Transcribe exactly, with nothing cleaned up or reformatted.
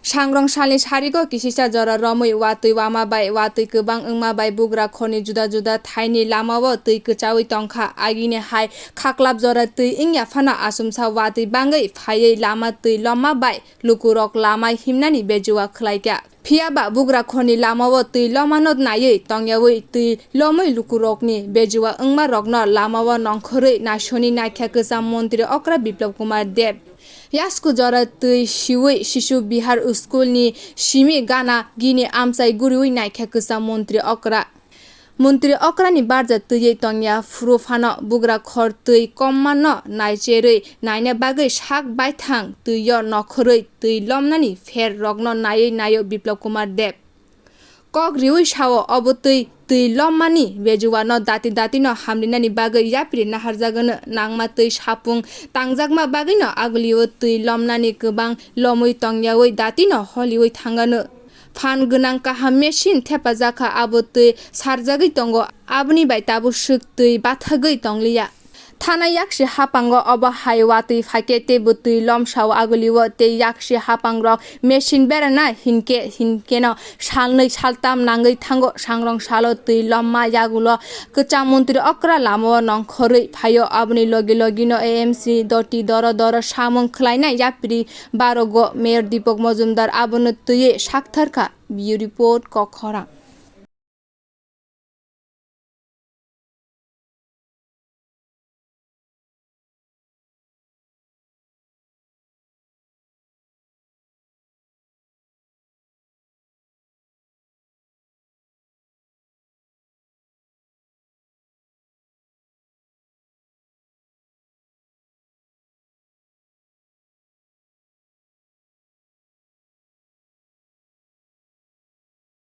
Sangrong salni sarigo kisisa jora romwi watwi wama bai watwi kwbang wngma bai bugra khorni juda juda thaini lamao twi kwchaui tongkha. Agini hai khaklap jora twi wngya phano asumsa watwi bangwi phaiwi lama twi lomma bai lukurok lama himnani bejua khwlaikha. Phiyaba bugra khorni lamao twi lomano naiwi tongyaui twi lomwi lukurokni bejua wngma rokno lamao nongkhorwi naisoni naikha kwcham montri okra Biplab Kumar Deb. Yasku jora twi siwi Shishu Bihar school ni simi gana gini amchai guriwi naikha kwcham montri okra. Montri okrani barja twiwi tongya phuru phano bugra khor twi kommano naicherwi naina bagwi sak baithang twio nokhorwi twi lomnani pher rokno naiwi naio Biplab Kumar Deb. Kok riwi sao obo twi twi lommani bejuano dati datino hamrinani bagwi yapri naharjagano nangma twi sapung tangjakma bagwino agulio twi lomnani kwbang lomwi tongyaui datino holiui thangano. Phan gwnang kaham machine thepajakha abo twi sarjagwi tongo, aboni bai tabuk swk twi bathagwi tongliya. Thana yaksi hapango obo hai watwi phaikhe tei bwtwi lomsao agulio tei yaksi hapangrok machine berana hinkhe hinkeno salnwi saltam nangwi thango. Sangrong salo twi lomma yagulo kwcham montri okra lamao nongkhorwi phaio, aboni logi logino A M C doti doro doro samung khwlainai yapri barogo Mayor Deepak Majumdar abono twiwi saktharkha. Bureau Report, Kokkhorang.